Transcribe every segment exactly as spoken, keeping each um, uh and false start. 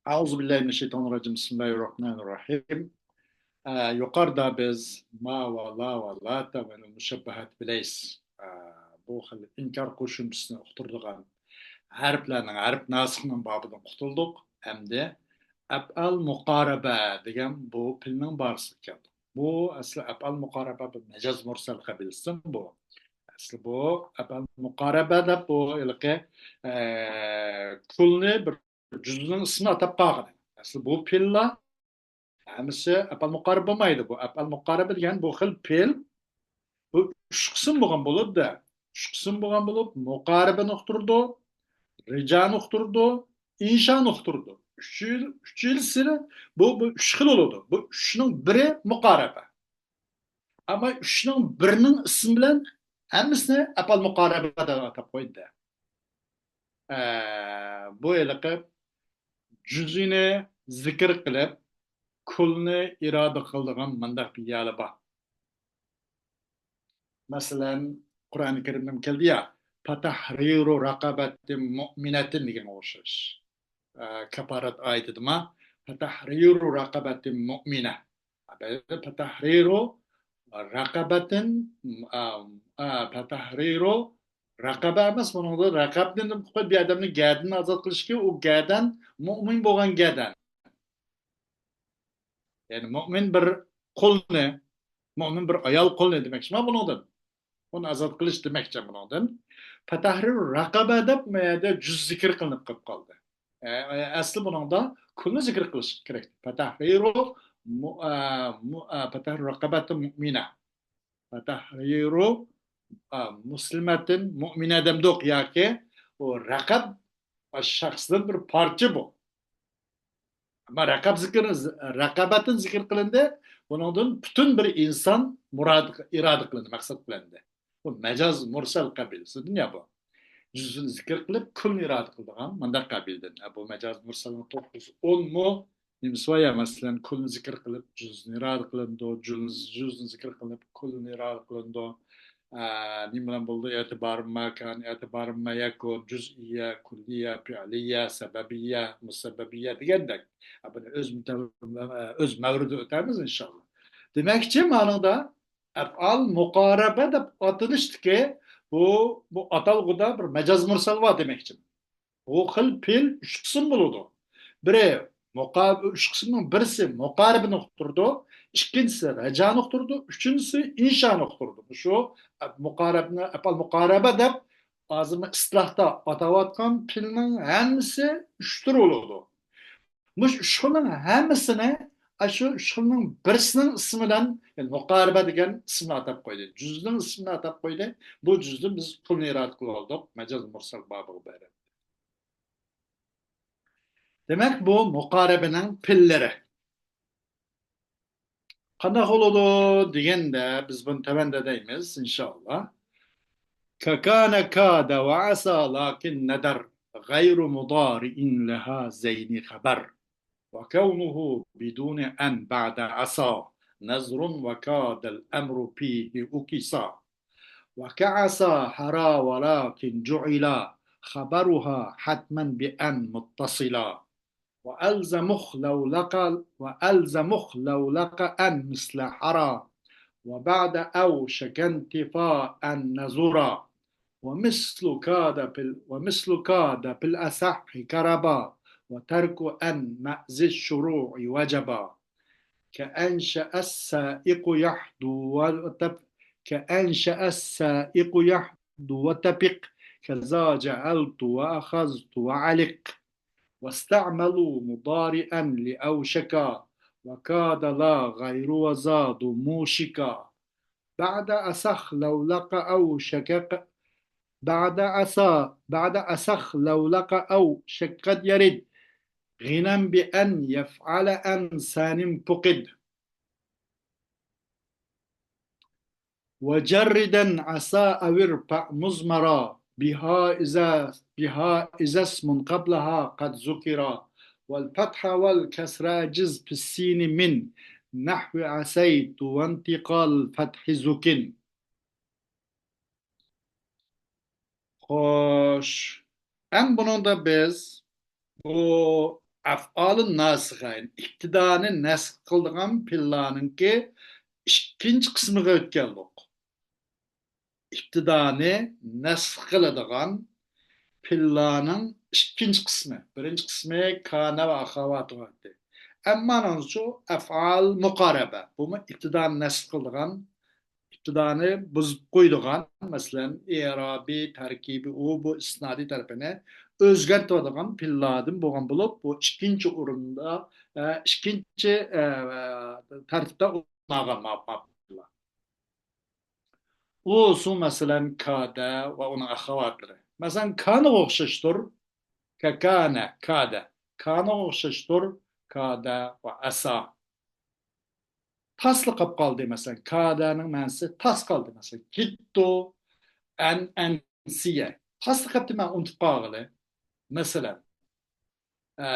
أعوذ بالله من الشيطان الرجيم. بسم الله الرحمن الرحيم. ئە، يۇقىرىدا بىز ما ۋە لا ۋە لاتا ۋە مۇشەببەھات بىلەيس. ئە، بۇ خىل ئىنكار قوشۇمچىسىنى ئۇقتۇرىدىغان ھەرپلەرنىڭ، ھەرپ ناسىخنىڭ بابىدىن قۇتۇلدۇق. ئەمدى ئەپئال مۇقارەبە دېگەن بۇ پېئىلنىڭ بارىسىغا كەلدۇق. بۇ ئەسلى ئەپئال مۇقارەبە بىر مەجاز مۇرسەل قەبىلىسى بۇ. ئەسلى بۇ ئەپئال مۇقارەبە دەپ بۇ ھېلىقى، ئە، كۈلنى بىر جۈزنىڭ ئىسمىنى ئاتاپ قالغان. ئەسلى بۇ پېئىللار ھەممىسى ئەپئال مۇقارەبە بولمايدۇ. بۇ ئەپئال مۇقارەبە دېگەن بۇ خىل پېئىل، بۇ ئۈچ قىسىم بولغان بولىدۇ. ئۈچ قىسىم بولغان بولۇپ، مۇقارىبىنى ئۇقتۇرىدۇ، رىجانى ئۇقتۇرىدۇ، ئىنشانى ئۇقتۇرىدۇ. ئۈچ، ئۈچىنچىسى بۇ، بۇ ئۈچ خىل بولىدۇ. بۇ ئۈچنىڭ بىرى مۇقارەبە. ئەمما ئۈچنىڭ بىرىنىڭ ئىسمى بىلەن ھەممىسىنى ئەپئال مۇقارەبە دەپ ئاتاپ قويدى. ئە، بۇ ھېلىقى جۈزئىنى زىكىر قىلىپ، كۈلنى ئىرادە قىلىدىغان مۇنداق بىر يەرلەر بار. مەسىلەن، قۇرئان كەرىمدە كەلدى يا، فتحرير رقبة مؤمنة دېگەنگە ئوخشاش. ئە، كاپارەت ئايىتىدىما، فتحرير رقبة مؤمنة. فتحرير رقبة، ئە، ئە، فتحرير رقبة ئەمەس، بۇنىڭدا رەقەبنى بىر ئادەمنى گەدىنىدىن ئازاد قىلىشكى، ئۇ گەدەن مۆمىن بولغان گەدەن. يەنى مۆمىن بىر قۇلنى، مۆمىن بىر ئايال قۇلنى دېمەكچىمەن بۇنىڭدىن. ئۇنى ئازاد قىلىش دېمەكچى بۇنىڭدىن. فتحرير رقبة دەپ بۇ يەردە جۈز زىكىر قىلىنىپ قېلىپ قالدى. ئە، ئە، ئەسلى بۇنىڭدا كۈلنى زىكىر قىلىش كېرەك. فتحرير مو-، ئە، مو-، ئە، فتحرير رقبة مؤمنة. فتحرير، ئە، مسلمة مؤمنة دەمدۇق ياكى ئۇ رەقەب شەخستىن بىر پارچە بۇ. ئەمما رەقەب زىكىر، رەقەبەتىن زىكىر قىلىندى. بۇنىڭدىن پۈتۈن بىر ئىنسان مۇراد، ئىرادە قىلىندى، مەقسەت قىلىندى. بۇ مەجاز مۇرسەل قەبىلىسىدىن يا بۇ. جۈزنى زىكىر قىلىپ، كۈلنى ئىرادە قىلىدىغان مۇنداق قەبىلىدىن. ئە، بۇ مەجاز مۇرسەلنىڭ توققۇز يۈز ئون مۇ؟ نېمىسى بار يا، مەسىلەن، كۈلنى زىكىر قىلىپ، جۈزنى ئىرادە قىلىنىدۇ، جۈز-، جۈزنى زىكىر قىلىپ، كۈلنى ئىرادە قىلىنىدۇ. ئە، نېمە بىلەن بولىدۇ؟ ئېتىبارى ما كان، ئېتىبارى ما يەكۇن، جۈزئىيە، كۈللىيە، پېئلىيە، سەبەبىيە، مۇسەببەبىيە دېگەندەك. ئە، بۇنى ئۆز مۇتەۋ-، ئۆز مەۋرىدىدە ئۆتەرمىز، ئىنشاللا. دېمەكچى، مانىڭدا ئەپئال مۇقارەبە دەپ ئاتىلىشتىكى بۇ، بۇ ئاتالغۇدا بىر مەجاز مۇرسەل بار دېمەكچى. بۇ خىل پېئىل ئۈچ قىسىم بولىدۇ. بىرى مۇقا-، ئۈچ قىسىمنىڭ بىرسى مۇقارىبىنى ئۇقتۇرىدۇ، ئىككىنچىسى رەجانى ئۇقتۇرىدۇ، ئۈچىنچىسى ئىنشانى ئۇقتۇرىدۇ. شۇ مۇقارەبنى، ئەپئال مۇقارەبە دەپ ھازىرمۇ ئىستىلاھتا ئاتاۋاتقان پېئىلنىڭ ھەممىسى ئۈچ تۈر بولىدۇ. مۇشۇ ئۈچ خىلنىڭ ھەممىسىنى، ئاشۇ ئۈچ خىلنىڭ بىرسىنىڭ ئىسمى بىلەن، يەنى مۇقارىبە دېگەن ئىسمىنى ئاتاپ قويدى. جۈزنىڭ ئىسمىنى ئاتاپ قويدى. بۇ جۈزدىن بىز كۈلنى ئىرادە قىلىۋالدۇق. مەجاز مۇرسەل بابىغا بېرىپ. دېمەك، بۇ مۇقارىبىنىڭ پېئىللىرى. قانداق بولىدۇ دېگەندە، بىز بۇنى تۆۋەندە دەيمىز، ئىنشاللا. ككان كاد وعسى لكن ندر، غير مضارع لهذين خبر، وكونه بدون أن بعد عسى نذر، وكاد الأمر فيه عكسا. وكعسى حرى ولكن جعل خبرها حتما بأن متصلا. وألزم خلولق، وألزم خلولق أن مثل حرى، وبعد أوشك انتفاء نذرا، ومثل كاد في ال-، ومثل كاد في الأصح كربا، وترك أن مع ذي الشروع وجبا. كأنشأ السائق يحدو وتف-، كأنشأ السائق يحدو وتفق، كذا جعلت وأخذت وعلق. واستعملوا مضارعا لأوشك، وكاد لا غير وزاد موشك. بعد أصى خلولق أوشك، بعد أصى، بعد أصى خلولق أوشك قد يرد، غنى بأن يفعل أن ثان فقد. وجردا عسى أو ارفع مضمرا، بها إذا، بها إذا اسم قبلها قد ذكر، والفتح والكسر أجز في السين من نحو عسيت وانتقال الفتح زكن. خوش. ئەمدى بۇنىڭدا بىز بۇ ئەفئالى ناسىخەين، ئىپتىدانى نەسخ قىلىدىغان پېئىللارنىڭكى ئىككىنچى قىسمىغا ئۆتكەلدۇق. ئىپتىدانى نەسخ قىلىدىغان پېئىللارنىڭ ئىككىنچى قىسمى. بىرىنچى قىسمى كانە ۋە ئەخەۋاتىغا ئۆتتى. ئەمما مانىڭچۇ ئەفئال مۇقارەبە. بۇمۇ ئىپتىدانى نەسخ قىلىدىغان، ئىپتىدانى بۇزۇپ قويىدىغان، مەسىلەن، ئېرابى، تەركىبى، ئۇ، بۇ ئىسنادىي تەرىپىنى ئۆزگەرتىۋاتىدىغان پېئىللاردىن بولغان بولۇپ، بۇ ئىككىنچى ئورۇندا، ئە، ئىككىنچى، ئە، تەرتىپتە ئورۇن ئالغان ما-، ما-، پېئىللار. ئۇ، سۇ، مەسىلەن، كادە ۋە ئۇنىڭ ئەخەۋاتلىرى. مەسىلەن، كانىغا ئوخشاشتۇر، كەكانە، كادە. كانىغا ئوخشاشتۇر، كادە ۋە ئەسا. تاسلا قاپ قالدى، مەسىلەن، كادەنىڭ مەنىسى تاس قالدى، مەسىلەن، كىتتۇ، ئەن، ئەنسىيە. تاسلا قاپتى، مەن ئۇنتۇپ قالغىلى. مەسىلەن، ئە،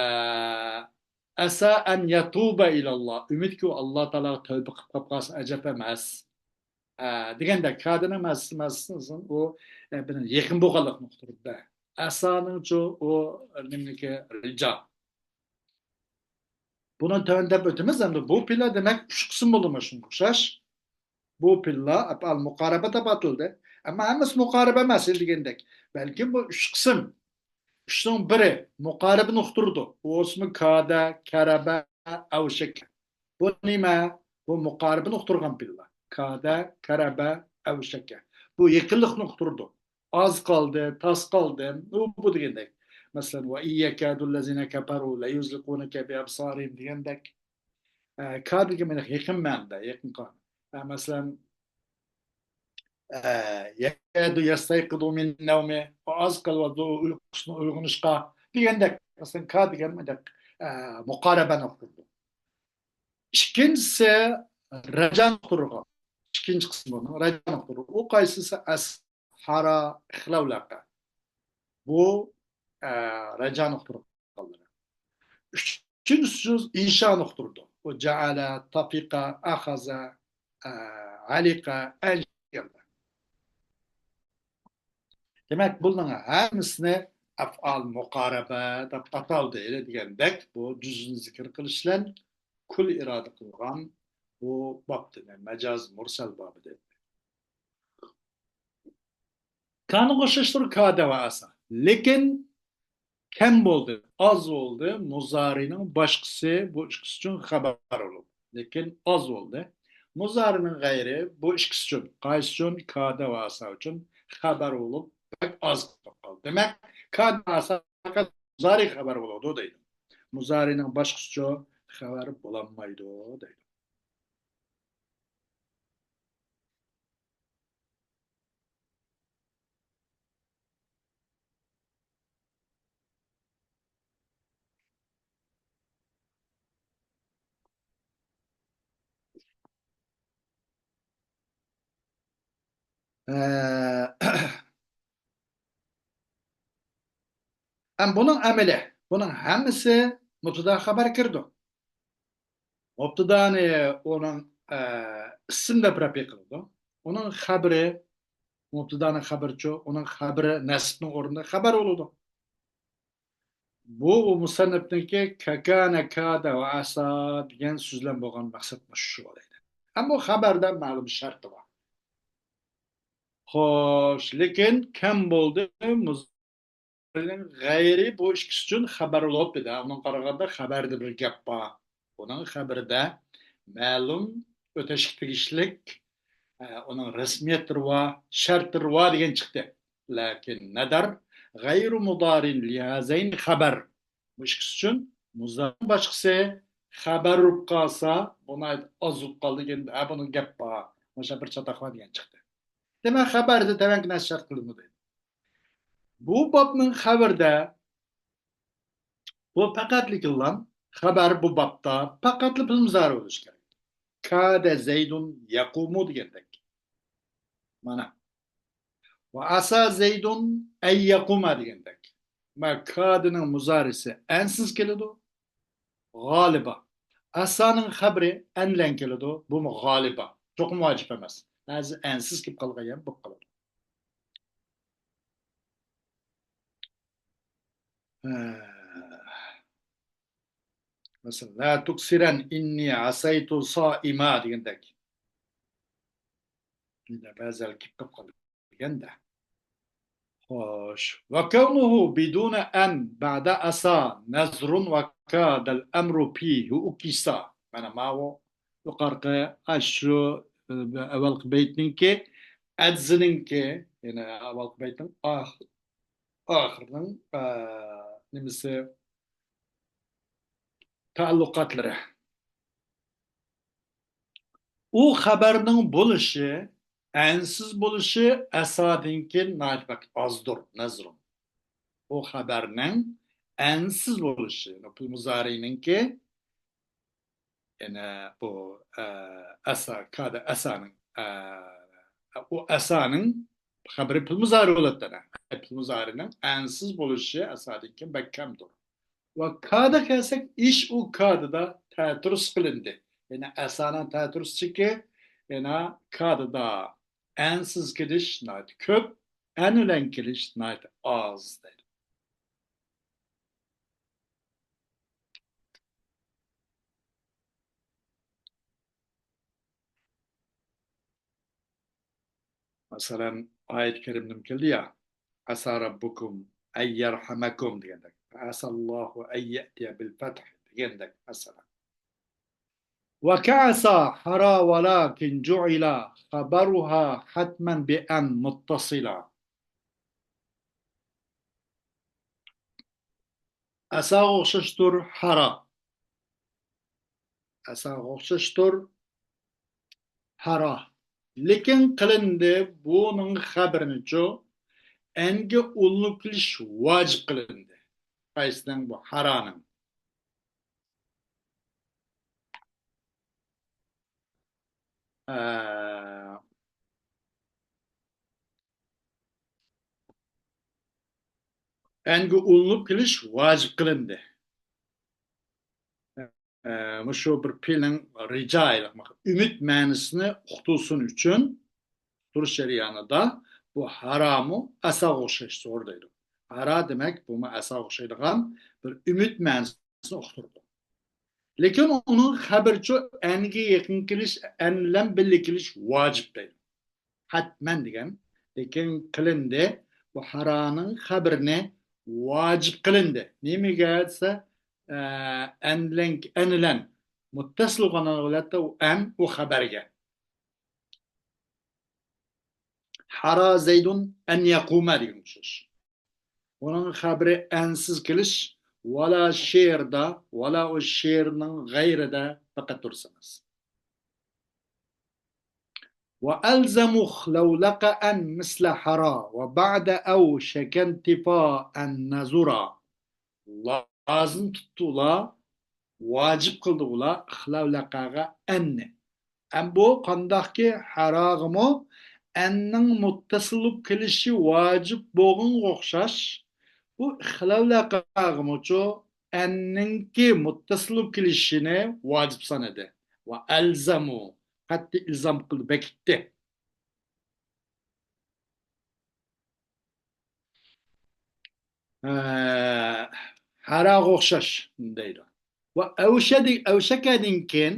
ئەسا ئەن يەتۇبە ئىلەللا. ئۈمىدكى ئۇ ئاللا تائالاغا تەۋبە قىلىپ قاپ قالسا ئەجەب ئەمەس. ئە، دېگەندەك، كادىنىڭ مەس-، مەسىلىسى ئۇ، ئە، بىر يېقىن بولغانلىقنى ئۇقتۇرۇپ بەر. ئەسانىڭچۇ ئۇ نېمىنىكى؟ رىجا. بۇنى تۆۋەن دەپ ئۆتىمىز. ئەمدى بۇ پېئىللار دېمەك ئۈچ قىسىم بولدى، مانا شۇنىڭغا ئوخشاش. بۇ پېئىللار ئەپئال مۇقارەبە دەپ ئاتىلدى. ئەمما ھەممىسى مۇقارەبە ئەمەس، دېگەندەك. بەلكىم بۇ ئۈچ قىسىم. ئۈچنىڭ بىرى مۇقارىبىنى ئۇقتۇرىدۇ. ئۇ ئىسمى كادە، كەرەبە، ئەۋشەكە. بۇ نېمە؟ بۇ مۇقارىبىنى ئۇقتۇرغان پېئىللار. كادە، كەرەبە، ئەۋشەكە. بۇ يېقىنلىقنى ئۇقتۇرىدۇ. ئاز قالدى، تاس قالدى، ئۇ بۇ دېگەندەك. مەسىلەن، ۋە ئىن يەكادۇللەزىنە كەفەرۇ لەيۇزلىقۇنەكە بىئەبسارىھىم دېگەندەك. ئە، كادىگە مانا يېقىن مەنىدە، يېقىن قان. ئە، مەسىلەن، ئە، يەكادۇ يەستەيقىزۇ مىن نەۋمى، ئاز قېلىۋاتىدۇ ئۇ ئۇيقۇسىدىن ئويغىنىشقا دېگەندەك. مەسىلەن، كادىگە مۇنداق، ئە، مۇقارىبە نۇقتىدۇر. ئىككىنچىسى رەجا نۇقتىدۇر. ئىككىنچى قىسمىنىڭ رەجا نۇقتىدۇر. ئۇ قايسىسى؟ ئەس ھارا ئىخلاۋ لەقە. بۇ، ئە، رەجا نۇقتىدۇر. ئۈچىنچى سۆز ئىنشا نۇقتىدۇر. بۇ جەئەلە، تەفىقە، ئەخەزە، ئە، ئەلىقە، ئەنشە. دېمەك، بۇلارنىڭ ھەممىسىنى ئەفئال مۇقارەبە دەپ ئاتالدى. دېگەندەك، بۇ جۈزنى زىكىر قىلىش بىلەن كۈل ئىرادە قىلغان بۇ بابتىنى، مەجاز مۇرسەل بابىدىن. كانىغا ئوخشاشتۇر كادە ۋە ئەسا. لېكىن كەم بولدى، ئاز بولدى. مۇزارىنىڭ باشقىسى بۇ ئىككىسى ئۈچۈن خەۋەر بولۇپ. لېكىن ئاز بولدى. مۇزارىنىڭ غەيرى بۇ ئىككىسى ئۈچۈن، قايسى ئۈچۈن؟ كادە ۋە ئەسا ئۈچۈن خەۋەر بولۇپ، بەك ئاز بولۇپ قالدى. دېمەك، كادە ۋە ئەسا پەقەت مۇزارى خەۋەر بولىدۇ دەيدۇ. مۇزارىنىڭ باشقىسىچۇ خەۋەر بولالمايدۇ دەيدۇ. ئە، ئەم بۇنىڭ ئەمىلى، بۇنىڭ ھەممىسى مۇبتىدا خەۋەر كىرىدۇ. مۇبتىدانى ئۇنىڭ، ئە، ئىسىم دەپ رەپئى قىلىدۇ. ئۇنىڭ خەبىرى، مۇبتىدانىڭ خەبىرىچۇ، ئۇنىڭ خەبىرى نەسبنىڭ ئورنىدا خەۋەر بولىدۇ. بۇ مۇسەننىپنىڭكى كەكانە، كادە ۋە ئەسا دېگەن سۆزلەم بولغان مەقسەت مۇشۇ دەيدۇ. ئەمما خەۋەردە مەلۇم شەرتى بار. خوش، لېكىن كەم بولدى. غەيرى بۇ ئىككىسى ئۈچۈن خەۋەر بولۇپ دېدى. ئۇنىڭغا قارىغاندا خەۋەردە بىر گەپ بار. ئۇنىڭ خەۋىرىدە مەلۇم ئۆتەشكە تېگىشلىك، ئە، ئۇنىڭ رەسمىيەتلىرى بار، شەرتلىرى بار دېگەن چىقتى. لەكىن نەدەر غەيرۇ مۇدارىن لىھازەين خەبەر. بۇ ئىككىسى ئۈچۈن مۇزارىنىڭ باشقىسى خەۋەر بولۇپ قالسا، بۇ ناھايىتى ئاز بولۇپ قالدى دېگەن، ھە، بۇنىڭ گەپ بار، مۇشۇ بىر چاتاق بار دېگەن چىقتى. دېمەك، خەۋەردە تەۋەنكى نەرسە شەرت قىلىنمىدى. بۇ بابنىڭ خەۋىرىدە بۇ پەقەتلىكىلا خەۋەر بۇ بابتا پەقەتلا پېئىل مۇزارى بولۇشى كېرەك. كادە زەيدۇن يەقۇمۇ دېگەندەك. مانا. ۋە ئەسا زەيدۇن ئەن يەقۇما دېگەندەك. مانا كادىنىڭ مۇزارىسى ئەنسىز كېلىدۇ. غالىبا. ئەسانىڭ خەبىرى ئەن بىلەن كېلىدۇ. بۇمۇ غالىبا. چوقۇم ۋاجىپ ئەمەس. بەزى ئەنسىز كېلىپ قالغان يەر بولۇپ قالىدۇ. ھە. مەسىلەن، لا تكثرن إني عصيت صائما دېگەندەك. يەنە بەزىلەر كېلىپ قالىدۇ دېگەندە. خوش. وكونه بدون أن بعد عسى نذر وكاد الأمر فيه عكسا. مانا ماۋۇ يۇقارقى، ئاشۇ، ئە، ئەۋۋەلقى بەيتنىڭكى، ئەجزىنىڭكى، يەنى ئەۋۋەلقى بەيتنىڭ ئاخ-، ئاخىرىنىڭ، ئە، نېمىسى، تەئەللۇقاتلىرى. ئۇ خەۋەرنىڭ بولۇشى، ئەنسىز بولۇشى ئەسادىن كېيىن ناھايىتى بەك ئازدۇر، نەزرۇن. ئۇ خەۋەرنىڭ ئەنسىز بولۇشى، پېئىل مۇزارىنىڭكى، يەنى بۇ، ئە، ئەسا، كادە ئەسانىڭ، ئە، ئۇ ئەسانىڭ خەۋىرى پېئىل مۇزارى بولىدۇ. پېئىل مۇزارىنىڭ ئەنسىز بولۇشى ئەسادىن كېيىن بەك كەمدۇر. ۋە كادە كەلسەك، ئىش ئۇ كادىدا تەتۈرۈس قىلىندى. يەنى ئەسانىڭ تەتۈرۈسچىكى، يەنى كادىدا ئەنسىز كېلىش ناھايىتى كۆپ، ئەن بىلەن كېلىش ناھايىتى ئاز دەيدۇ. مەسىلەن، ئايەت كەرىمدىمۇ كەلدى يا، عسى ربكم أن يرحمكم دېگەندەك، عسى الله أن يأتي بالفتح دېگەندەك، مەسىلەن. وكعسى حرى ولكن جعل خبرها حتما بأن متصلا. ئەساغا ئوخشاشتۇر، ھارا. ئەساغا ئوخشاشتۇر، ھارا. لېكىن قىلىندى، بۇنىڭ خەۋىرىنىچۇ، ئەنگە ئۇلىنىپ كېلىش ۋاجىپ قىلىندى. قايسىنىڭ؟ بۇ ھارانىڭ. ئە، ئەنگە ئۇلىنىپ كېلىش ۋاجىپ قىلىندى. ئە، مۇشۇ بىر پېئىلنىڭ رىجائىلىق، ئۈمىد مەنىسىنى ئۇقتۇرسۇن ئۈچۈن، ئۇقتۇرۇش جەريانىدا بۇ ھارامۇ ئەساغا ئوخشاش زور دەيدۇ. ھارا دېمەك، بۇمۇ ئەساغا ئوخشايدىغان بىر ئۈمىد مەنىسىنى ئۇقتۇرىدۇ. لېكىن ئۇنىڭ خەۋىرىچۇ ئەنگە يېقىن كېلىش، ئەن بىلەن بىللە كېلىش ۋاجىپ دەيدۇ. ھەتمەن دېگەن، لېكىن قىلىندى. بۇ ھارانىڭ خەۋىرىنى ۋاجىپ قىلىندى. نېمىگە دېسە، ئە، ئەن بىلەن، ئەن بىلەن مۇتتەسىل بولغان ھالەتتە ئۇ ئەن، ئۇ خەۋەرگە. ھارا زەيدۇن ئەن يەقۇمە دېگەن ئوخشاش. ئۇنىڭ خەۋىرى ئەنسىز كېلىش، ۋالا شېئىردا، ۋالا ئۇ شېئىرنىڭ غەيرىدە پەقەت دۇرۇس ئەمەس. وألزم خلولق أن مثل حرى وبعد أوشك انتفاء نذرا. لازىم تۇتتى ئۇلار، ۋاجىپ قىلدى ئۇلار خلولقغا ئەننى. ئەم بۇ قانداقكى ھاراغىمۇ ئەننىڭ مۇتتەسىل بولۇپ كېلىشى ۋاجىپ بولغىنىغا ئوخشاش، بۇ خلولقغىمۇچۇ ئەننىڭكى مۇتتەسىل بولۇپ كېلىشىنى ۋاجىپ سانىدى. ۋە ئەلزەمۇ، قەتئىي ئىلزام قىلدى، بېكىتتى. ئە، ھاراغا ئوخشاش دەيدۇ. ۋە ئەۋشەدى-، ئەۋشەكەدىن كېيىن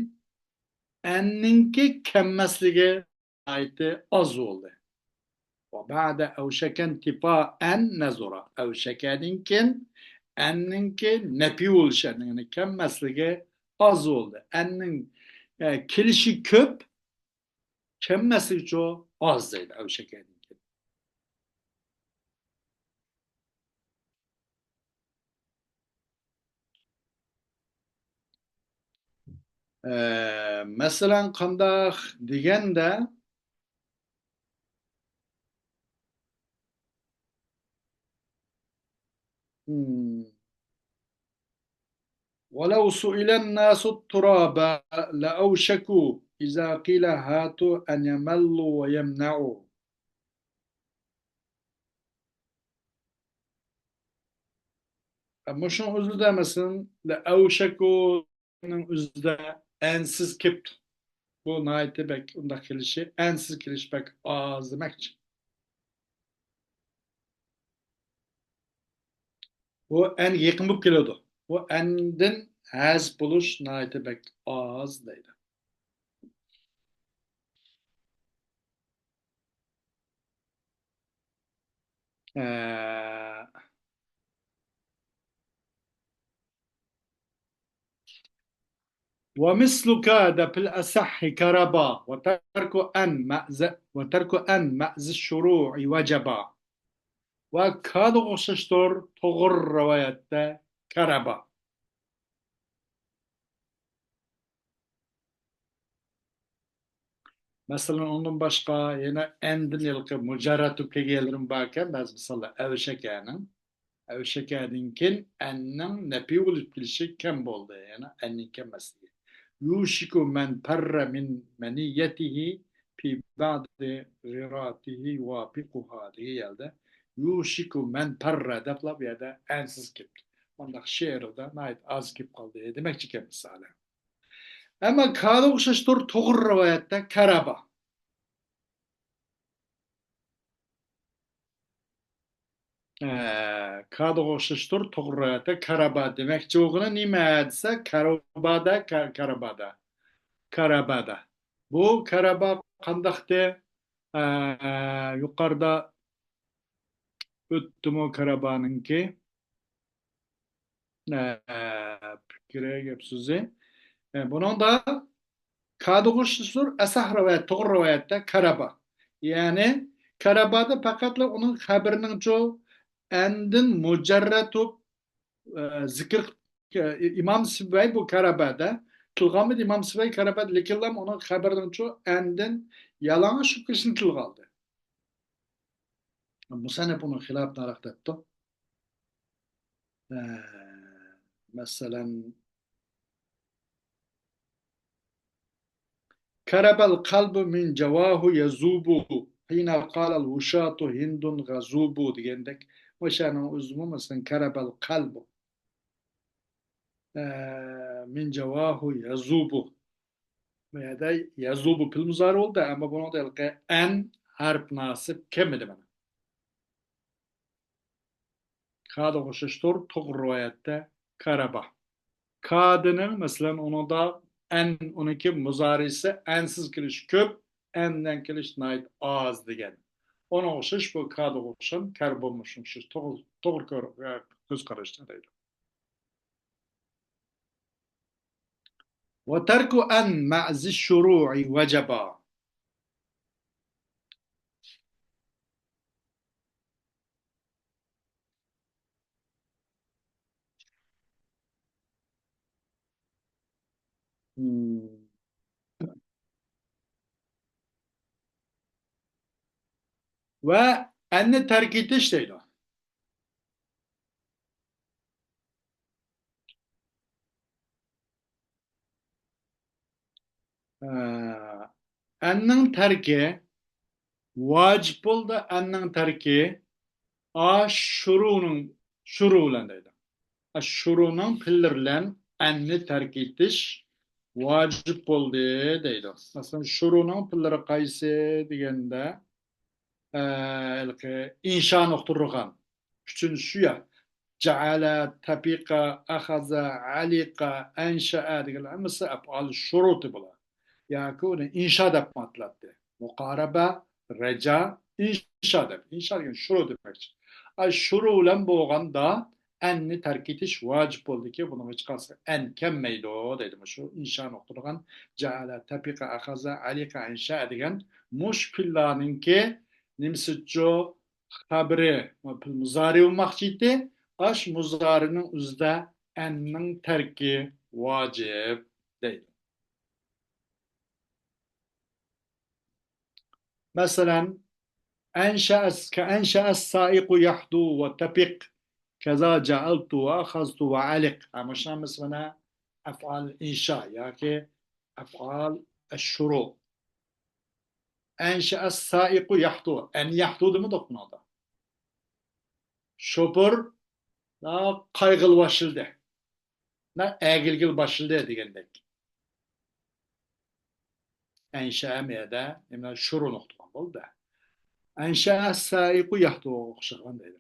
ئەننىڭكى كەممەسلىكى ناھايىتى ئاز بولدى. ۋە بەئدە ئەۋشەكەن تىپا ئەن نەزۇرا. ئەۋشەكەدىن كېيىن ئەننىڭكى نەپى بولۇشى، يەنى كەممەسلىكى ئاز بولدى. ئەننىڭ، ئە، كېلىشى كۆپ، كەممەسلىكىچۇ ئاز دەيدۇ ئەۋشەكەدىن كېيىن. ئە، مەسىلەن، قانداق دېگەندە، ھىم. ولو سئل الناس التراب لأوشكوا إذا قيل هاتوا أن يملوا ويمنعوا. مۇشۇنىڭ ئۆزىدە، مەسىلەن، لەئەۋشەكۇنىڭ ئۆزىدە ئەنسىز كېلىپتۇ. بۇ ناھايىتى بەك ئۇنداق كېلىشى، ئەنسىز كېلىش بەك ئاز دېمەكچى. بۇ ئەنگە يېقىن بولۇپ كېلىدۇ. بۇ ئەندىن، ھەزىپ بولۇش ناھايىتى بەك ئاز دەيدۇ. ئە، ومثل كاد في الأصح كربا وترك أن مع ز-، وترك أن مع ذي الشروع وجبا. ۋە كادىغا ئوخشاشتۇر، توغرا رىۋايەتتە كەرەبا. مەسىلەن، ئۇنىڭدىن باشقا يەنە ئەندىن ھېلىقى مۇجەررەت بولۇپ كەلگەنلىرىمۇ باركەن، بەزى مىساللار ئەۋشەكەنىڭ. ئەۋشەكەدىن كېيىن ئەننىڭ نەپى بولۇپ كېلىشى كەم بولدى، يەنى ئەننىڭ كەم ئەمەسلىكى. يوشىكۇ مەن پەررە مىن مەنىيەتىھى پى بەدى غىراتىھى يۇۋاپىقۇھا دېگەن يەردە يوشىكۇ مەن پەررە دەپلا بۇ يەردە ئەنسىز كېلىپتۇ. مۇنداق شېئىردا ناھايىتى ئاز كېلىپ قالدى دېمەكچىكەن مىسالەن. ئەمما كادىغا ئوخشاشتۇر توغرا رىۋايەتتە كەرەبا. ئە، كادىغا ئوخشاشتۇر توغرا رىۋايەتتە كەرەبا دېمەكچى بولغىنى نېمە دېسە، كەرەبادا، كە-، كەرەبادا. كەرەبادا. بۇ كەرەبا قانداقتى؟ ئە، يۇقىرىدا ئۆتتىمۇ كەرەبانىڭكى؟ ئە، پىكرى، گەپ سۆزى. ئە، بۇنىڭدا كادىغا ئوخشاشتۇر ئەسەھ رىۋايەت، توغرا رىۋايەتتە كەرەبا. يەنى كەرەبادا پەقەتلا ئۇنىڭ خەبىرىنىڭچۇ ئەندىن مۇجەررەت بولۇپ، ئە، زىكىر، ئە، ئىمام سىبەي بۇ كەرەبادا تىلغا ئالمىدى، ئىمام سىبەي كەرەبادا، لېكىنلا ئۇنىڭ خەبىرىنىڭچۇ ئەندىن يالىڭاچ بولۇپ كېلىشىنى تىلغا ئالدى. مۇسەننىپ ئۇنىڭ خىلاپىنى ئارقا دەپتۇ. ئە، مەسىلەن، كەرەبەل قەلبۇ مىن جاۋاھۇ يەزۇبۇ، ھىنا قالەل ۋۇشاتۇ ھىندۇن غەزۇبۇ دېگەندەك، مۇشۇنىڭ ئۆزىمۇ، مەسىلەن، كەرەبەل قەلبۇ، ئە، مىن جاۋاھۇ يەزۇبۇ. بۇ يەردە يەزۇبۇ پېئىل مۇزارى بولدى، ئەمما بۇنىڭدا ھېلىقى ئەن ھەرپ ناسىب كەلمىدى مانا. كادىغا ئوخشاشتۇر، توغرا رىۋايەتتە كارابا. كادىنىڭ، مەسىلەن، ئۇنىڭدا ئەن، ئۇنىڭكى مۇزارىسى ئەنسىز كېلىش كۆپ، ئەن بىلەن كېلىش ناھايىتى ئاز دېگەن. ئۇنىڭغا ئوخشاش بۇ كادىغا ئوخشىغان كار بولمىشىغا ئوخشاش توغرا، توغرا كۆر-، كۆز قاراشتا دەيدۇ. وترك أن مع ذي الشروع وجبا. ۋە ئەننى تەرك ئېتىش دەيدۇ. ئە، ئەننىڭ تەركى ۋاجىپ بولدى، ئەننىڭ تەركى ئاشۇرۇنىڭ، شۇرۇ بىلەن دەيدۇ. ئاشۇرۇنىڭ پېئىللىرى بىلەن ئەننى تەرك ئېتىش ۋاجىپ بولدى دەيدۇ. مەسىلەن، شۇرۇنىڭ پېئىللىرى قايسى دېگەندە، ئە، ھېلىقى ئىنشانى ئۇقتۇرغان. ئۈچىنچىسى شۇ يا. جەئەلە، تەپىقە، ئەخەزە، ئەلىقە، ئەنشەئە دېگەنلەر ھەممىسى ئەپئال شۇرۇتى بۇلار. ياكى ئۇنى ئىنشا دەپ ئاتىلاتتى. مۇقارەبە، رەجا، ئىنشا دەپ. ئىنشا دېگەن شۇرۇ دېمەكچى. ئاي، شۇرۇ بىلەن بولغاندا ئەننى تەرك ئېتىش ۋاجىپ بولدىكى، بۇنىڭغا ھېچقايسى ئەن كەلمەيدۇ دەيدۇ. مۇشۇ ئىنشانى ئۇقتۇرغان جەئەلە، تەپىقە، ئەخەزە، ئەلىقە، ئەنشەئە دېگەن مۇشۇ پېئىللارنىڭكى نېمىسىچۇ خەبىرى، پېئىل مۇزارى بولماقچى ئىدى. ئاش مۇزارىنىڭ ئۆزىدە ئەننىڭ تەركى ۋاجىپ دەيدۇ. مەسىلەن، ئەنشەئەس، كەئەنشەئەس سائىقۇ يەھدۇ ۋە تەپىق، كەزا جەئەلتۇ ۋە ئەخەزتۇ ۋە ئەلىق. ھە، مۇشۇ ھەممىسى مانا ئەفئال ئىنشا ياكى ئەفئال ئەششۇرۇ. ئەنشەئەس سائىقۇ يەھدۇ. ئەن يەھدۇ دېمىدۇق بۇنىڭدا. شوپۇر، نا، قايغىلى باشلىدى. نا، ئەگىلگىلى باشلىدى دېگەندەك. ئەنشەئە مەيەدە، نېمە، شۇرۇ نۇقتىغا بولدى. ئەنشەئەس سائىقۇ يەھدۇغا ئوخشىغان دەيدۇ.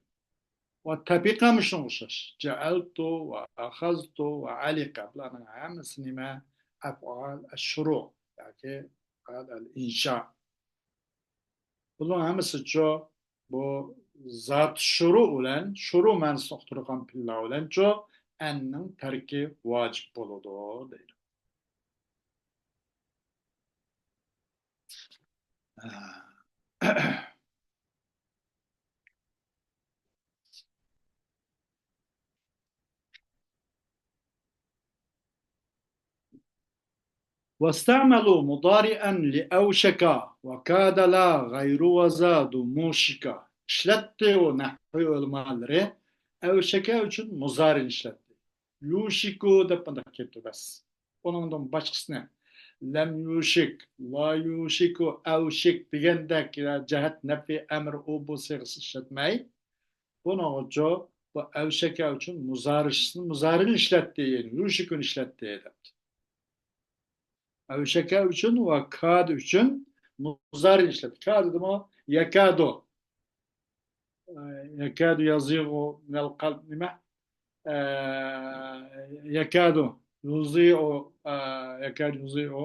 ۋە تەپىقە مۇشۇنىڭغا ئوخشاش. جەئەلتۇ ۋە ئەخەزتۇ ۋە ئەلىقە. بۇلارنىڭ ھەممىسى نېمە؟ ئەفئال ئەششۇرۇ ياكى ئەفئال ئىنشا. بۇنىڭ ھەممىسىچۇ بۇ زات شۇرۇ بىلەن، شۇرۇ مەنىسىنى ئۇقتۇرغان پېئىللار بىلەنچۇ ئەننىڭ تەركى ۋاجىپ بولىدۇ دەيدۇ. واستعملوا مضارعا لأوشك وكاد لا غير وزاد موشك. ئىشلەتتى ئۇ نەھۋى ئۆلىمالىرى ئەۋشەكە ئۈچۈن مۇزارىنى ئىشلەتتى. يۇشىكۇ دەپ مۇنداق كەپتۇ بەس. ئۇنىڭدىن باشقىسىنى لەم يۇشىك، لا يۇشىكۇ، ئەۋشىك دېگەندەك جەھەت نەپى ئەمر ئۇ بۇ سىيغىسى ئىشلەتمەي، بۇنىڭغىچۇ بۇ ئەۋشەكە ئۈچۈن مۇزارىسىنى، مۇزارىنى ئىشلەتتى، يەنى يۇشىكۇنى ئىشلەتتى دەپتۇ. ئەۋشەكە ئۈچۈن ۋە كاد ئۈچۈن مۇزارىنى ئىشلەتتى. كاد دېدىمۇ يەكادۇ. يەكادۇ يەزىغۇ مىنەل قەلب نېمە؟ ئە، يەكادۇ يۇزىئۇ، ئە، يەكادۇ يۇزىئۇ.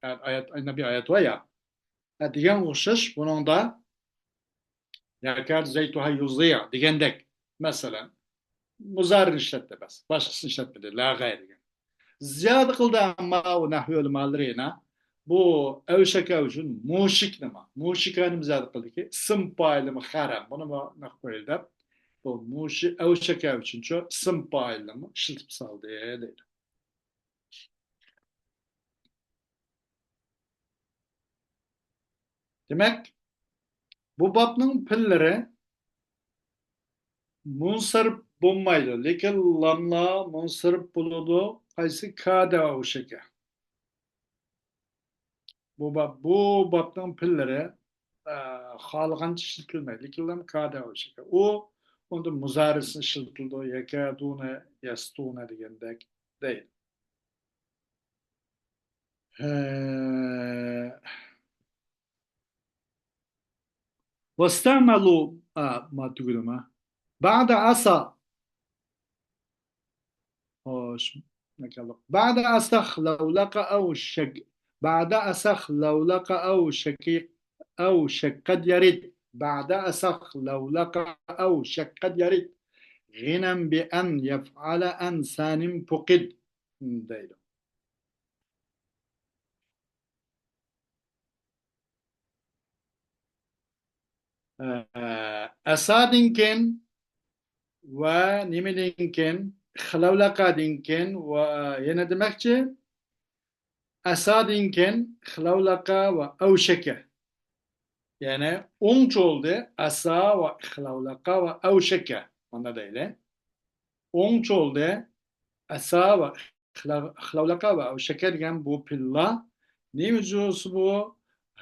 ئايەت، نەبى ئايەت ۋە يا. ئە، دېگەن ئوخشاش بۇنىڭدا يەكادۇ زەيتۇھا يۇزىئۇ دېگەندەك. مەسىلەن، مۇزارىنى ئىشلەتتى بەس. باشقىسىنى ئىشلەتمىدى. لا غەيرىگە. زىيادە قىلدى ئەمما ئۇ نەھۋى ئۆلىمالىرى يەنە. بۇ ئەۋشەكە ئۈچۈن مۇشىك نېمە؟ مۇشىكە نېمە زىيادە قىلدىكى؟ ئىسىم پائىلىمۇ خەرەم. بۇنىمۇ نەق قويۇل دەپ. بۇ مۇشى ئەۋشەكە ئۈچۈنچۇ ئىسىم پائىلنىمۇ ئىشلىتىپ سالدى دەيدۇ. دېمەك، بۇ بابنىڭ پېئىللىرى مۇنسەرىپ بولمايدۇ، لېكىن لاملار مۇنسەرىپ بولىدۇ. قايسى؟ كادە ئەۋشەكە. بۇ باب، بۇ بابنىڭ پېئىللىرى، ئە، خالىغانچە ئىشلىتىلمەيدۇ. لېكىن لام كادە ئەۋشەكە. ئۇ ئۇندا مۇزارىسىنى ئىشلىتىلىدۇ. يەكادۇنە، يەستۇنە دېگەندەك دەيدۇ. ھە. واستعملوا، ئا، ما تقولوا ما؟ بعد عسى. خوش. بعد عسى خلولق أو شك. بعد عسى خلولق أو شكيق أو شك قد يرد. بعد عسى خلولق أو شك قد يرد. غنى بأن يفعل أن ثان فقد. دەيدۇ. ئە، ئەسادىن كېيىن ۋە نېمىدىن كېيىن؟ خىلەۋلەقادىن كېيىن ۋە يەنە دېمەكچى، ئەسادىن كېيىن خىلەۋلەقا ۋە ئەۋشەكە. يەنى ئوڭچە بولدى، ئەسا ۋە خىلەۋلەقا ۋە ئەۋشەكە. مانا دەيلى. ئوڭچە بولدى، ئەسا ۋە خىلا-، خىلاۋلەقا ۋە ئەۋشەكە دېگەن بۇ پېئىللار نېمە جۇسى بۇ؟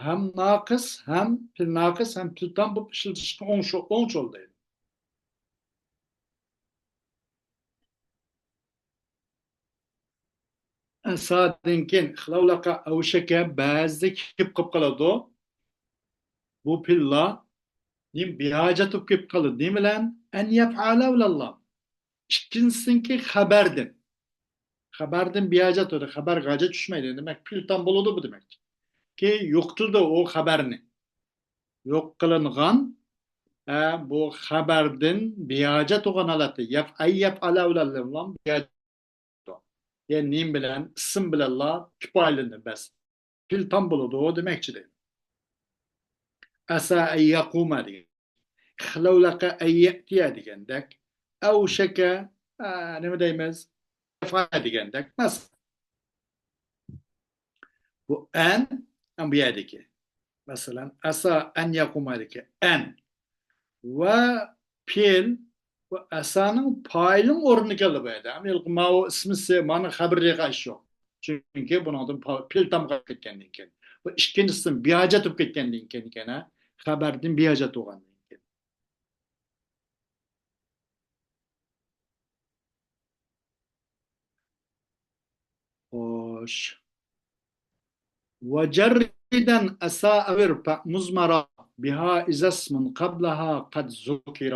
ھەم ناقىس، ھەم پېئىل ناقىس، ھەم پېئىل تام بولۇپ ئىشلىتىشكە ئوڭچە-، ئوڭچە بولدى. ئەسادىن كېيىن خىلاۋلەقا ئەۋشەكە بەزىدە كېلىپ قېلىپ قالىدۇ. بۇ پېئىللار نېمە بىھاجەت بولۇپ كېلىپ قالىدۇ. نېمە بىلەن؟ ئەن يەپئەلە بىلەنلا. ئىككىنچىسىنىڭكى خەبەردىن. خەبەردىن بىھاجەت بولىدۇ. خەبەرگە ھاجەت چۈشمەيدۇ. دېمەك، پېئىل تام بولىدۇ بۇ دېمەك. كېيىن يوقىتىلىدۇ ئۇ خەبەرنى. يوق قىلىنغان، ئە، بۇ خەبەردىن بىھاجەت بولغان ھالەتتە. يەپ-، ئەن يەپئەلە بىلەن بىھاجەت. يەنى نېمە بىلەن؟ ئىسىم بىلەنلا كۇپايىلىنىدۇ بەس. پېئىل تام بولىدۇ دېمەكچى دەيدۇ. ئەسا ئەن يەقۇمە دېگەن. خىلەۋلەقە ئەن يەئتىيە دېگەندەك. ئەۋشەكە، ئە، نېمە دەيمىز؟ دېگەندەك. مەسىلەن، بۇ ئەن، ئەن بۇ يەردىكى. مەسىلەن، ئەسا ئەن يەقۇمەدىكى ئەن. ۋە پېئىل، ۋە ئەسانىڭ پائىلىنىڭ ئورنىدا كەلدى بۇ يەردە. ئەمما ھېلىقى ماۋۇ ئىسمىسى، مانا خەبىرى قايسى يوق. چۈنكى بۇنىڭدىن پا-، پېئىل تامغا كەتكەندىن كېيىن. ۋە ئىككىنچىسىدىن بىھاجەت بولۇپ كەتكەندىن كېيىن يەنە خەبەردىن بىھاجەت بولغاندىن كېيىن. خوش. وجر وجردا أساء وارفع مضمرا بها إذا اسم قبلها قد ذكر.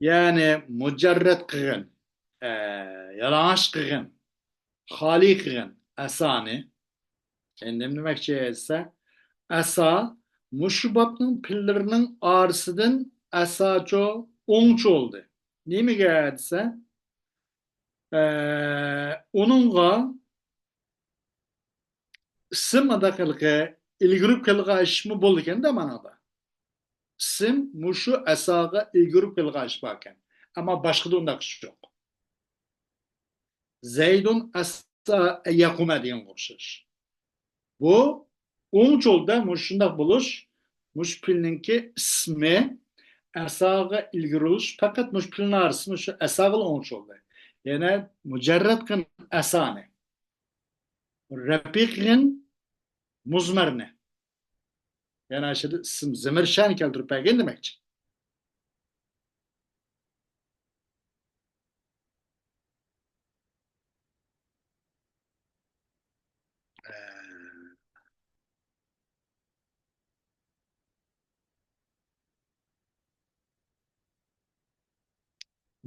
يەنى مۇجەررەت قىلغىن، ئە، يالىڭاچ قىلغىن، خالىي قىلغىن ئەسانى. ئەمدى نېمە دېمەكچى دېسە، ئەسا مۇشۇ بابنىڭ پېئىللىرىنىڭ ئارىسىدىن ئەساچۇ ئوڭچۇ بولدى. نېمىگە دېسە، ئە، ئۇنىڭغا ئىسىم ئاداقىلىقى ئىلگىرىپ كەلگەن ئىشمۇ بولىدىكەن-دە مانادا. ئىسىم مۇشۇ ئەساغا ئىلگىرىپ كەلگەن ئىش باركەن. ئەمما باشقىدا ئۇنداق ئىش يوق. زەيدۇن ئەسا ئەييەقۇمە دېگەنگە ئوخشاش. بۇ ئوڭچۇلدا مۇشۇنداق بولۇش، مۇشۇ پېئىلنىڭكى ئىسمى ئەساغا ئىلگىرىلىش، پەقەت مۇشۇ پېئىلنىڭ ئارىسى مۇشۇ ئەساغىلا ئوڭچۇلدى. يەنى مۇجەررەت قىلغىن ئەسانى، رەپئى قىلغىن مۇزمەرنى. يەنى ئاشۇ يەردە ئىسىم زېمىرشەنى كەلتۈرۈپ بەرگىن دېمەكچى.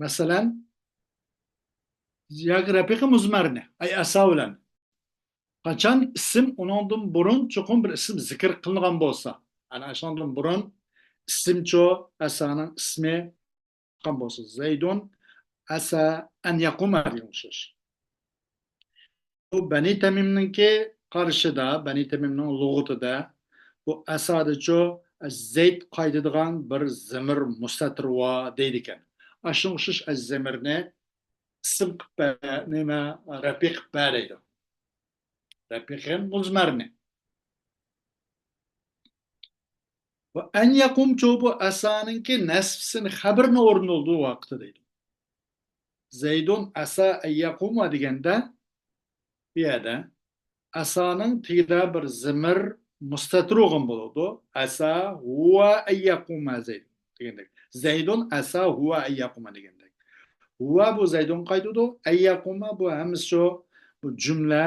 مەسىلەن، ياكى رەپىقى مۇزمەرنى، ئەي ئەسا بىلەن. قاچان ئىسىم ئۇنىڭدىن بۇرۇن چوقۇم بىر ئىسىم زىكىر قىلىنغان بولسا، ئەنە شۇنىڭدىن بۇرۇن ئىسىمچۇ ئەسانىڭ ئىسمى چىققان بولسا، زەيدۇن ئەسا ئەن يەقۇمە دېگەن ئوخشاش. بۇ بەنى تەمىمنىڭكى قارىشىدا، بەنى تەمىمنىڭ لۇغىتىدا بۇ ئەسادىچۇ زەيد قايتىدىغان بىر زېمىر مۇستەتىر ۋا دەيدىكەن. ئاشۇنىڭغا ئوخشاش زېمىرنى ئىسىم قىلىپ بە-، نېمە، رەپئى قىلىپ بەر دەيدۇ. رەپئى قىلغىن مۇزمەرنى. ۋە ئەن يەقۇمچۇ بۇ ئەسانىڭكى نەسبىسىنى خەبىرىنى ئورۇندىلىدۇ ۋاقتى دەيدۇ. زەيدۇن ئەسا ئەن يەقۇمە دېگەندە، بۇ يەردە ئەسانىڭ تېگىدە بىر زېمىر مۇستەتىر بولغان بولىدۇ. ئەسا ھۇۋە ئەن يەقۇمە زەيدۇن دېگەندەك. زەيدۇن ئەسا ھۇۋە ئەن يەقۇمە دېگەندەك. ھۇۋە بۇ زەيدۇن قايتىدۇ. ئەن يەقۇمە بۇ ھەممىسى شۇ، بۇ جۈملە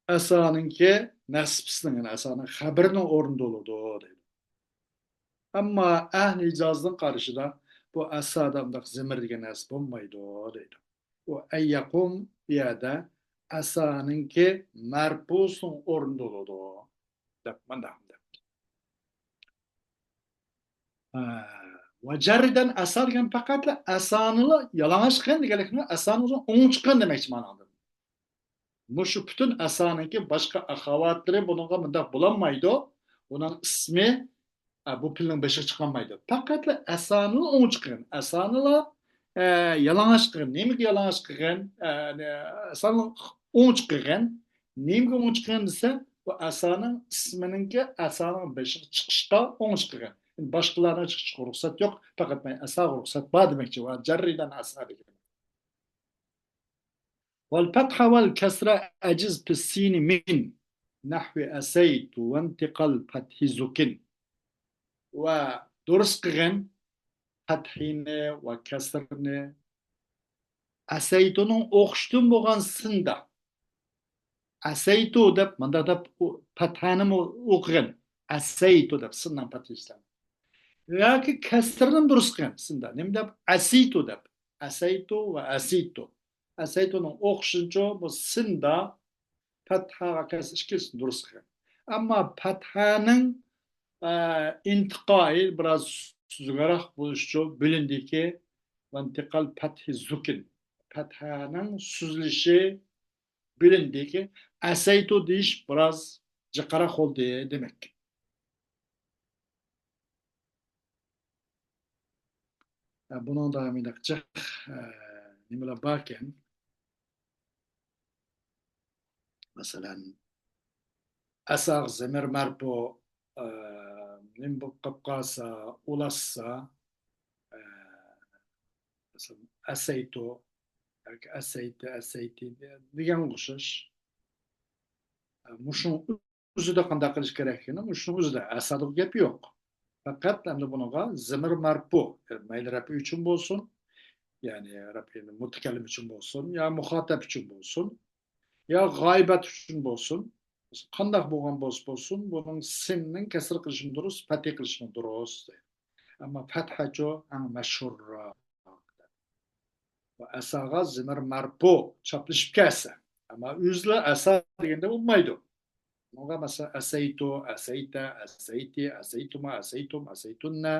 ئەسانىڭكى نەسبىسىنىڭ، يەنى ئەسانىڭ خەبىرىنىڭ ئورنىدا بولىدۇ دەيدۇ. ئەمما ئەھلى ھىجازنىڭ قارىشىدا بۇ ئەسادا ئۇنداق زېمىر دېگەن نەرسە بولمايدۇ دەيدۇ. ئۇ ئەن يەقۇم بۇ يەردە ئەسانىڭكى مەرپۇسىنىڭ ئورنىدا بولىدۇ دەپ مۇنداق دەپتۇ. ھە، ۋە جەرردەن ئەسا دېگەن پەقەتلا ئەسانىلا يالىڭاچ قىلغىن دېگەنلىكنى، ئەسانى ئۆزىنى ئوڭ چىققىن دېمەكچى مانادا. مۇشۇ پۈتۈن ئەسانىڭكى باشقا ئەخەۋاتلىرى بۇنىڭغا مۇنداق بولالمايدۇ. ئۇنىڭ ئىسمى، ئە، بۇ پېئىلنىڭ بېشىغا چىقالمايدۇ. پەقەتلا ئەسانىلا ئوڭ چىققىن. ئەسانىلا، ئە، يالىڭاچ قىلغىن. نېمىگە يالىڭاچ قىلغىن؟ ئە، ئەسانىلا ئوڭ چىققىن. نېمىگە ئوڭ چىققىن دېسە، بۇ ئەسانىڭ ئىسمىنىڭكى ئەسانىڭ بېشىغا چىقىشقا ئوڭ چىققىن. باشقىلارنىڭ چىقىشىغا رۇخسەت يوق. پەقەت مەن ئەساغا رۇخسەت بار دېمەكچى. ۋە جەرردەن ئەسا دېگەن. والفتح والكسر أجز في السين من نحو أسيت وانتقال فتح زكن. ۋە دۇرۇس قىلغىن پەتھىنى ۋە كەسرنى ئەسەيتۇنىڭ ئوخشىتىن بولغان سىندا. ئەسەيتۇ دەپ، مۇنداق دەپ، ئۇ پەتھانىمۇ ئوقۇغىن. ئەسەيتۇ دەپ، سىننىڭ پەتھىسى. ياكى كەسرىنى دۇرۇس قىلغىن سىندا. نېمە دەپ؟ ئەسىتۇ دەپ. ئەسەيتۇ ۋە ئەسىتۇ. ئەسەيتۇنىڭ ئوقۇشىنچۇ بۇ سىندا پەتھاغا كەسرە ئىككىسىنى دۇرۇس قىلغىن. ئەمما پەتھانىڭ، ئە، ئىنتىقائى بىراز سۈزۈكرەك بولۇشىچۇ بىلىندىكى، ۋانتىقال پەتھى زۇكىن. پەتھانىڭ سۈزۈلۈشى بىلىندىكى، ئەسەيتۇ دېيىش بىراز جىقراق بولدى دېمەك. ھە، بۇنىڭدا مۇنداق جىق، ھە، نېمىلەر باركەن؟ مەسىلەن، ئەساغ زېمىر مەرپۇ، ئە، نېمە بولۇپ قاپ قالسا، ئۇلاشسا، ئە، مەسىلەن، ئەسەيتۇ ياكى ئەسەيتى، ئەسەيتى دېگەنگە ئوخشاش. ئە، مۇشۇنىڭ ئۆزىدە قانداق قىلىش كېرەكلىكىنى، مۇشۇنىڭ ئۆزىدە ئەسادىغۇ گەپ يوق. پەقەت ئەمدى بۇنىڭغا زېمىر مەرپۇ، مەيلى رەپئى ئۈچۈن بولسۇن، يەنى رەپئىنى مۇتەكەللىم ئۈچۈن بولسۇن، يا مۇخاتەب ئۈچۈن بولسۇن، يا غايىبات ئۈچۈن بولسۇن، قانداق بولغان بولسا بولسۇن، بۇنىڭ سىننىڭ كەسىر قىلىشىمۇ دۇرۇس، پەتھى قىلىشىمۇ دۇرۇس. ئەمما پەتھەچۇ ئەڭ مەشھۇرراق. ۋە ئەساغا زىمىر مەرپۇ، چاپلىشىپ كەلسە. ئەمما ئۆزىلا ئەسا دېگەندە بولمايدۇ. بۇنىڭغا مەسىلەن، ئەسەيتۇ، ئەسەيتە، ئەسەيتى، ئەسەيتۇما، ئەسەيتۇم، ئەسەيتۇننە،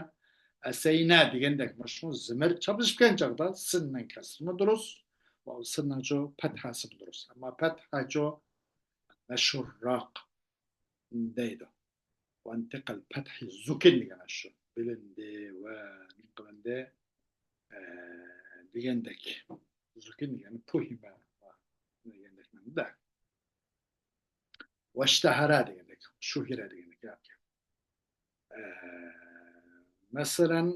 ئەسەينە دېگەندەك مۇشۇ زىمىر چاپلىشىپ كەلگەن چاغدا سىننىڭ كەسرىمۇ دۇرۇس، سىننىڭچۇ پەتھەسىمۇ دۇرۇس. ئەمما پەتھەچۇ مەشھۇرراق دەيدۇ. ۋانتىقەل پەتھى زۇكىن دېگەن شۇ. بىلىندى ۋە نېمە قىلىندى، ئە، دېگەندەك. زۇكىن دېگەن پۇھىمە دېگەندەك مەنىدە. ۋەشتەھەرە دېگەندەك، شۇھىرە دېگەندەك ياكى. ئە، مەسىلەن،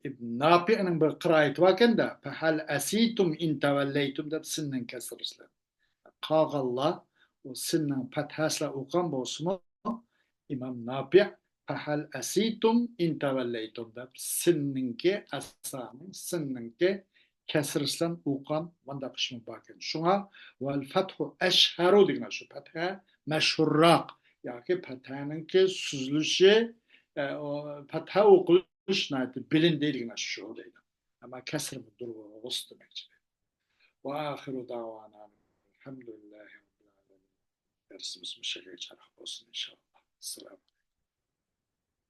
ئىبن ناپىئنىڭ بىر قىرائىتى باركەن-دە، فەھەل ئەسىتۇم ئىن تەۋەللەيتۇم دەپ سىننىڭ كەسرىسى بىلەن. قالغانلار ئۇ سىننىڭ پەتھەسىلا ئوقۇغان بولسىمۇ، ئىمام ناپىئ فەھەل ئەسىتۇم ئىن تەۋەللەيتۇم دەپ سىننىڭكى، ئەسانىڭ، سىننىڭكى كەسرىسى بىلەن ئوقۇغان مۇنداق ئىشمۇ باركەن. شۇڭا ۋەل فەتھۇ ئەشھەرۇ دېگەن شۇ پەتھە مەشھۇرراق ياكى پەتھەنىڭكى سۈزۈلۈشى، ئە، ئۇ پەتھە ئوقۇلۇش ناھايىتى بىلىندى دېگەن شۇ دەيدۇ. ئەمما كەسرىمۇ دۇرۇس دېمەكچى. ۋە ئاخىرۇ دەۋانا ئەلھەمدۇلىللاھى رەببىل ئالەمىن. دەرسىمىز مۇشۇ يەرگە چاتاق بولسۇن ئىنشائاللا. ئەسسالامۇ ئەلەيكۇم.